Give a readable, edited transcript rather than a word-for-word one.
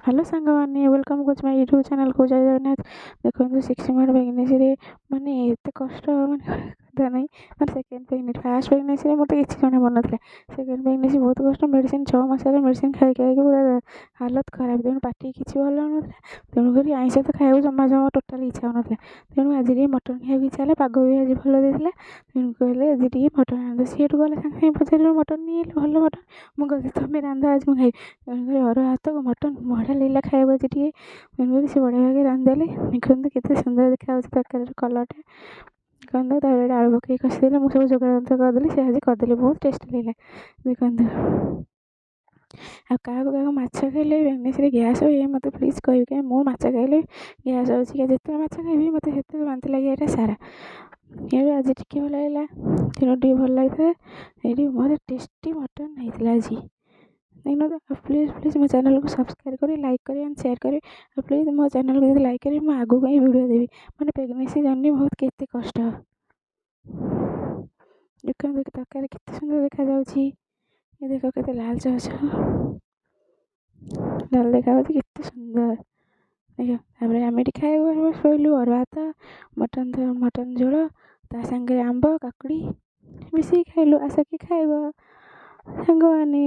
Hello ସାଙ୍ଗମାନେ, welcome କରୁଛି ମୋ ୟୁଟ୍ୟୁବ୍ ଚ୍ୟାନେଲ୍କୁ। ଜୟ ଜଗନ୍ନାଥ। ଦେଖନ୍ତୁ, 6 ମନ୍ଥ ପ୍ରେଗନେନ୍ସିରେ ମାନେ ଏତେ କଷ୍ଟ, ମାନେ କଥା ନାହିଁ। ମାନେ ସେକେଣ୍ଡ ପ୍ରେଗନେନ୍ସି, ଫାର୍ଷ୍ଟ ପ୍ରେଗନେନ୍ସିରେ ମୋତେ କିଛି ଜଣା ପଡ଼ୁନଥିଲା। ସେକେଣ୍ଡ ପ୍ରେଗନେନ୍ସି ବହୁତ କଷ୍ଟ। ମେଡ଼ିସିନ୍, 6 ମାସ ହେଲା ମେଡ଼ିସିନ୍ ଖାଇ ଖାଇକି ପୁରା ହାଲତ ଖରାପ। ତେଣୁ ପାଟିକି କିଛି ଭଲ ଲାଗୁନଥିଲା। ତେଣୁକରି ଆଇଁଷ ତ ଖାଇବାକୁ ଜମା ଜମା ଟୋଟାଲି ଇଚ୍ଛା ହେଉନଥିଲା। ତେଣୁ ଆଜି ଟିକେ ମଟନ୍ ଖାଇବାକୁ ଇଚ୍ଛା ହେଲା। ପାଗ ବି ଆଜି ଭଲ ଦେଇଥିଲା। ତେଣୁ କହିଲେ, ଆଜି ଟିକେ ମଟନ୍ ଆଣନ୍ତୁ। ସିଏଠୁ ଗଲେ ସାଙ୍ଗେ ସାଙ୍ଗେ ବଜାରରୁ ମଟନ୍ ନେଇ ଭଲ ମଟନ୍। ମୁଁ କହିଲି, ତୁମେ ରାନ୍ଧ, ଆଜି ମୁଁ ଖାଇବି। ତେଣୁକରି ଅରୁଆ ଭାତକୁ ମଟନ୍ ବଢ଼ିଆ ଲାଗିଲା ଖାଇବାକୁ ଆଜି ଟିକେ। ତେଣୁକରି ସେ ବଢ଼ିଆ ଭାବେ ରାନ୍ଧିଦେଲେ। ଦେଖନ୍ତୁ, କେତେ ସୁନ୍ଦର ଦେଖାଯାଉଛି ତରକାରୀର କଲର୍ଟା। ଦେଖନ୍ତୁ, ତାପରେ ଆଳୁ ପକେଇକି କଷିଦେଲେ। ମୁଁ ସବୁ ଯୋଗାଡ଼ ଯନ୍ତ୍ର କରିଦେଲି, ସେ ଆଜି କରିଦେଲେ। ବହୁତ ଟେଷ୍ଟି ଲାଗିଲା। ଦେଖନ୍ତୁ, ଆଉ କାହାକୁ କାହାକୁ ମାଛ ଖାଇଲେ ପ୍ରେଗନେନ୍ସିରେ ଗ୍ୟାସ୍ ହୁଏ, ମୋତେ ପ୍ଲିଜ୍ କହିବେ। କାହିଁକି ମୁଁ ମାଛ ଖାଇଲେ ଗ୍ୟାସ୍ ହେଉଛି କି ଯେତେବେଳେ ମାଛ ଖାଇବି, ମୋତେ ସେତେବେଳେ ବାନ୍ତି ଲାଗିବାଟା ସାରା। ଏବେ ଆଜି ଟିକେ ଭଲ ଲାଗିଲା, ତେଣୁ ଟିକେ ଭଲ ଲାଗିଥିଲା। ଏଇଠି ମୋର ଟେଷ୍ଟି ମଟନ୍ ହେଇଥିଲା ଆଜି। ଦେଖନ୍ତୁ, ଆଉ ପ୍ଲିଜ୍ ପ୍ଲିଜ୍ ମୋ ଚ୍ୟାନେଲ୍କୁ ସବସ୍କ୍ରାଇବ୍ କରି, ଲାଇକ୍ କରି ଆଣ୍ଡ ସେୟାର କରିବେ। ଆଉ ପ୍ଲିଜ୍ ମୋ ଚ୍ୟାନେଲ୍କୁ ଯଦି ଲାଇକ୍ କରିବେ, ମୁଁ ଆଗକୁ ହିଁ ଭିଡ଼ିଓ ଦେବି। ମାନେ ପ୍ରେଗନେନ୍ସି ଜର୍ଣ୍ଣି ବହୁତ କେତେ କଷ୍ଟ। ଦେଖନ୍ତୁ, ତରକାରୀ କେତେ ସୁନ୍ଦର ଦେଖାଯାଉଛି। ଏ ଦେଖ, କେତେ ଲାଲ ଚ ଲାଲ ଦେଖାଯାଉଛି, କେତେ ସୁନ୍ଦର ଦେଖ। ତାପରେ ଆମେ ଏଠି ଖାଇବାକୁ ଶୋଇଲୁ। ଅରୁଆ ଭାତ, ମଟନ୍, ମଟନ୍ ଝୋଳ, ତା ସାଙ୍ଗରେ ଆମ୍ବ, କାକୁଡ଼ି ମିଶିକି ଖାଇଲୁ। ଆସ କି ଖାଇବ ସାଙ୍ଗମାନେ।